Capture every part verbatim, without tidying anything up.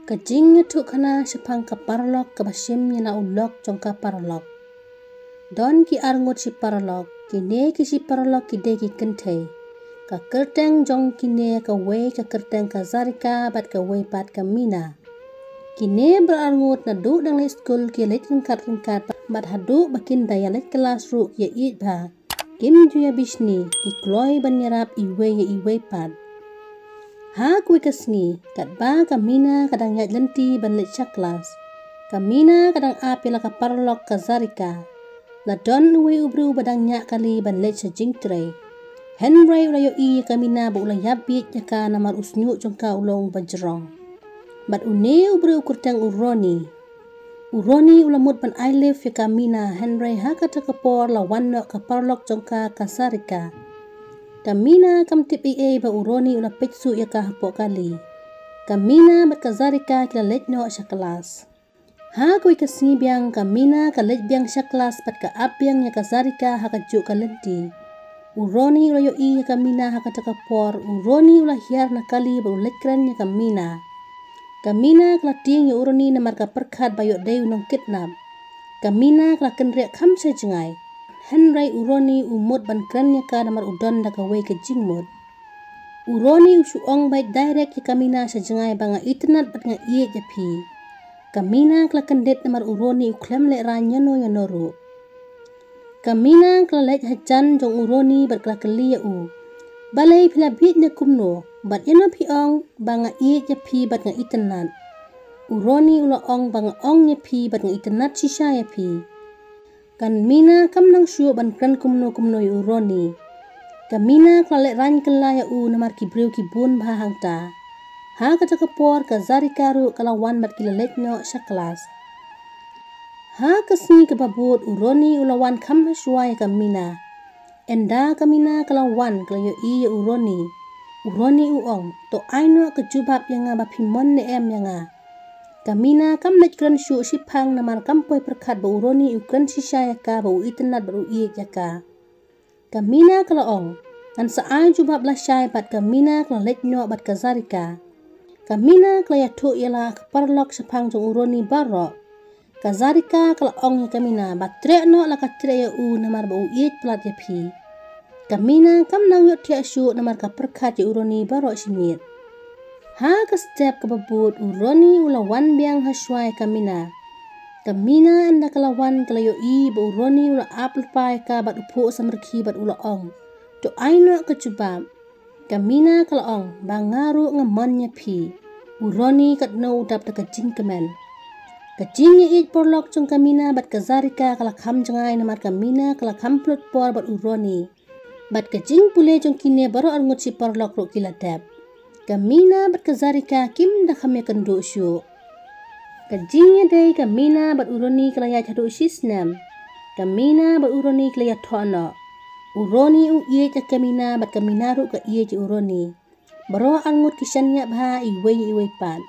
Ka jingïathuhkhana shaphang ka paralok kaba shim ïa la u lok jong ka paralok. Don ki arngut shi paralok, kine ki shi paralok ki dei ki kynthei. Ka kyrteng jong kine, kawei ka kyrteng ka Zarika bad kawei pat ka Mina. Kine baroh arngut naduh dang leit skul ki leit ryngkat ryngkat bad haduh ba kin da ïa leit klas ruh ki ïaieit bha. Kim ju ïa bishni, ki kloi ban ïarap iwei ïa iwei pat. Ha kawei ka sngi, katba ka Mina ka dang ïaid lynti ban leit sha klas, ka Mina ka dang ap ïa la ka paralok ka Zarika. La don uwei u briew ba dang ñiah kali ban leit sha jingtrei. Hynrei u la ïohi ïa ka Mina ba u la ïap bieit ïa ka namar u shñiuh jong ka u long uba jrong. Bad une u briew u kyrteng u Roni. U Roni u la mut ban ai lift ïa ka Mina, hynrei ha kata ka por la wan noh ka paralok jong ka ka Zarika. Ka Mina kam tip ei ei ba u Roni u la peit shuh ïa ka hapoh kali. Ka Mina bad ka Zarika ki la leit noh sha klas. Ha kawei ka sngi biang ka Mina ka leit biang sha klas bad ka ap biang ïa ka Zarika ha kajuh ka lynti. U Roni u la ïohi ïa ka Mina ha kata ka por, u Roni u la hiar na kali bad u leit kren ïa ka Mina. Ka Mina ka la tieng ïa u Roni namar ka pyrkhat ba ïoh dei u nongkidnap. Ka Mina ka la kynriah kham sha jngai. Hynrei u Roni u mut ban kren ïa ka namar u don da kawei ka jingmut. U Roni u shu ong beit direct ïa ka Mina sha jngai ba nga itynnad bad nga ïeit ïa phi. Ka Mina ka la kyndit namar u Roni u khlem lehraiñ ïano ïano ruh. Ka Mina ka la leit hajan jong u Roni bad ka la kylli ïa u. Balei phi la bieit na kumno, bad ïano phi ong ba nga ïeit ïa phi bad nga itynnad. U Roni u la ong ba nga ong ïa phi bad nga itynnad shisha ïa phi. Ka Mina kam nang shuh ban kren kumno kumno ïa u Roni. Ka Mina ka la lehraiñ kylla ïa u namar ki briew ki bun bha hangta. Ha kata ka por ka Zarika ruh ka la wan bad ki la leit noh sha klas. Ha ka sngi kaba bud u Roni u la wan kham hashwa ïa ka Mina. Ynda ka Mina ka la wan ka la ïohi ïa u Roni. U Roni u ong, to ai noh ka jubab ïa nga ba phi mon ne em ïa nga. Ka Mina kam leit kren shuh shiphang namar kam poi pyrkhat ba u Roni u kren shisha ïa ka ba u itynnad bad u ïeit ïa ka. Ka Mina ka la ong, ngan sa ai jubab lashai bad ka Mina ka la leit noh bad ka Zarika. Ka Mina ka la ïathuh ïa la ka paralok shaphang jong u Roni baroh. Ka Zarika ka la ong ïa ka Mina ba treh noh la ka treh ïa u namar ba u ïeit palat ïa phi. Ka Mina kam nang ïoh thiah shuh namar ka pyrkhat ïa u Roni baroh shi miet. Ha ka step kaba bud u Roni u la wan biang hashwa ïa ka Mina. Ka Mina ynda ka la wan ka la ïohi ba u Roni u la ap lypa ïa ka bad u phuh samrkhie bad u la ong, to ai noh ka jubab. Ka Mina ka la ong ba nga ruh nga mon ïa phi. U Roni katno u dap da ka jingkmen. Ka jingïeit paralok jong ka Mina bad ka Zarika ka la kham jngai namar ka Mina ka la kham pynlut por bad u Roni. Bad ka jingpule jong kine baroh arngut shi paralok ruh ki la dep. Ka Mina bad ka Zarika kim da kham ïakynduh shuh. Ka jingïadei ka Mina bad u Roni ka la ïaid haduh shi snem. Ka Mina bad u Roni ki la ïathoh noh. U Roni u ïeit ïa ka Mina bad ka Mina ruh ka ïeit ïa u Roni. Baroh arngut ki shaniah bha iwei ïa iwei pat.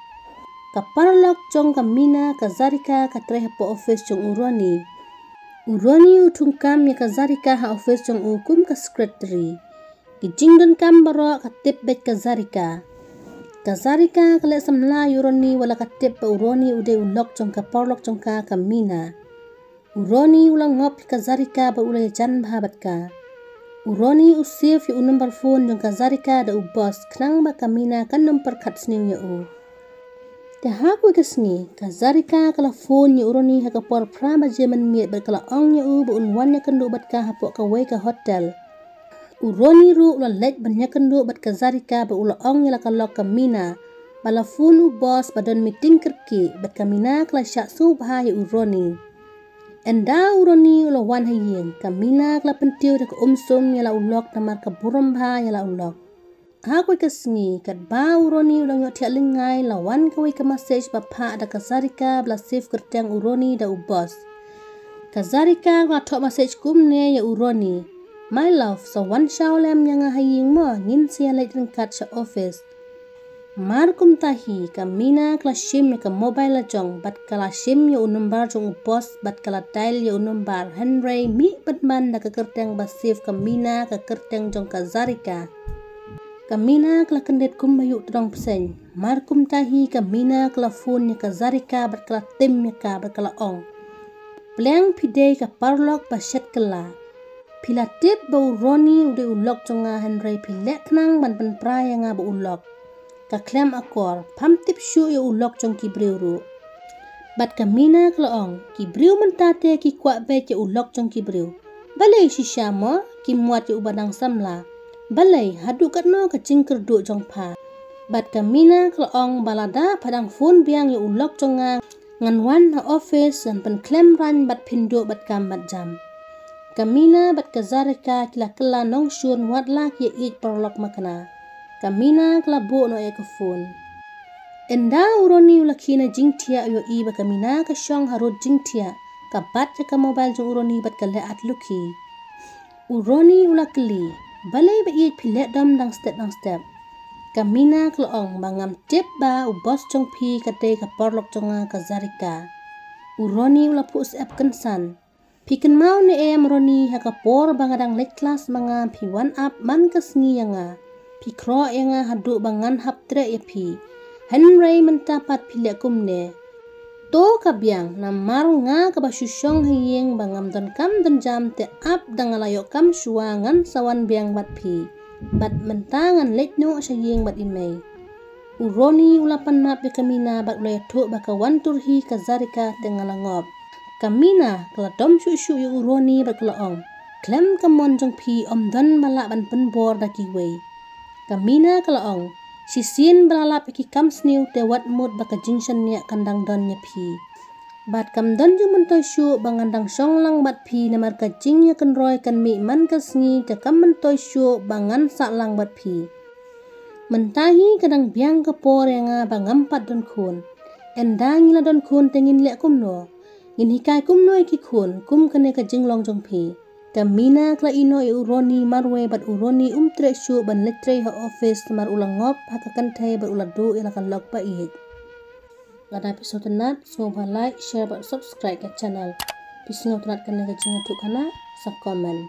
Ka paralok jong ka Mina, ka Zarika, ka trei hapoh office jong u Roni. U Roni u thungkam ïa ka Zarika ha office jong u kum ka secretary. Ki jingdonkam baroh ka tip beit ka Zarika. Ka Zarika ka leh samla ïa u Roni wat la ka tip ba u Roni u dei u lok jong ka paralok jong ka ka Mina. U Roni u la ngop ïa ka Zarika bad u la ïajan bha bad ka. U Roni u save ïa u number phone jong ka Zarika da u boss khnang ba ka Mina kan nym pyrkhat sniew ïa u. Te ha kawei ka sngi ka Zarika ka la phone ïa u Roni ha ka por phra baje mynmiet bad ka la ong ïa u ba un wan ïakynduh bad ka hapoh kawei ka hotel. U Roni ruh u la leit ban ïakynduh bad ka Zarika bad u la ong ïa la ka lok ka Mina ba la phone u boss ba don meeting kyrkieh bad ka Mina ka la shah sngewbha ïa u Roni. Ynda u Roni u la wan ha ïing ka Mina ka la pyntiew da ka umsum ïa la u lok namar ka burom bha ïa la u lok. Ha kawei ka sngi katba u Roni u la ïohthiah lyngngai la wan kawei ka message ba phah da ka Zarika ba la save kyrteng u Roni da u boss. Ka Zarika ka la thoh message kumne ïa u Roni. My love, sa wan shaw lem ïa nga ha ïing mo, ngin sa ïaleit ryngkat sha office. Mar kumta hi ka Mina ka la shim ïa ka mobile la jong bad ka la shim ïa u number jong u boss bad ka la dial ïa u number hynrei mih pynban da ka kyrteng ba save ka Mina ka kyrteng jong ka Zarika. Ka Mina ka la kyndit kumba ïoh tdong bseiñ. Mar kumta hi ka Mina ka la phone ïa ka Zarika bad ka la tim ïa ka bad ka la ong, "Pliang phi dei ka paralok ba shet kylla. Phi la tip ba u Ronnie u dei u lok jong nga hynrei phi leh khnang ban pynpra ïa nga bad u lok. Ka khlem akor, pham tip shuh ïa u lok jong ki briew ruh." Bad ka Mina ka la ong, "Ki briew mynta te ki kwah beit ïa u lok jong ki briew. Balei shisha mo kim wad ïa uba dang samla? Balei haduh katno ka jingkyrduh jong pha?" Bad ka Mina ka la ong, "Ba lada pha dang phone biang ïa u lok jong nga, ngan wan ha office ngan pynkhlem rang bad phin duh bad kam bad jam." Ka Mina bad ka Zarika ki la kylla nongshun wat la ki ïa ïeit paralok makna. Ka Mina ka la buh noh ïa ka phone. Ynda u Ronnie u la khie na jingthiah u ïohi ba ka Mina ka shong harud jingthiah, ka bat ïa ka mobile jong u Ronnie bad ka leh at lukhi. U Ronnie u la kylli, "Balei ba ïeit phi leh dom dang step dang step?" Ka Mina ka la ong, "Ba ngam tip ba u boss jong phi ka dei ka paralok jong nga ka Zarika." U Ronnie u la phuh syep kynsan. "Phi kynmaw ne em Ronnie, ha ka por ba nga dang leit klas ma nga phi wan ap man ka sngi ïa nga. Phi khroh ïa nga haduh ba ngan hap treh ïa phi. Hynrei mynta pat phi leh kumne. To ka biang, namar nga kaba shu shong ha ïing ba ngam don kam don jam te ap da nga la ïoh kam shuwa ngan sa wan biang bad phi. Bad mynta ngan leit noh sha ïing bad i mei." U Ronnie u la pan map ïa ka Mina bad u la ïathuh ba ka wan tur hi ka Zarika te nga la ngop. Ka Mina ka la dom shuh shuh ïa u Ronnie bad ka la ong, "Khlem ka mon jong phi ym don ba lah ban pynbor da kiwei." Ka Mina ka la ong, "Shisien ba la lap ïa ki kam sniew te wat mut ba ka jingshaniah kan dang don ïa phi. Bad kam don jingmyntoi shuh ba ngan dang shong lang bad phi namar ka jingïakynroi kan mih man ka sngi te kam myntoi shuh ba ngan sah lang bad phi. Mynta hi ka dang biang ka por ïa nga ba ngam pat don khun. Ynda ngi la don khun te ngin leh kumno? Ngin hikai kumno ïa ki khun kum kane ka jinglong jong phi?" Ka Mina ka la ïehnoh ïa u Ronnie marwei bad u Ronnie um treh shuh ban leit trei ha office namar u la ngop ha ka kynthei bad u la duh ïa la ka lok ba ïeit. Lada phi sngewtynnat, sngewbha like, share bad subscribe ka channel. Phi sngewtynnat kane ka jingïathuhkhana, sa comment.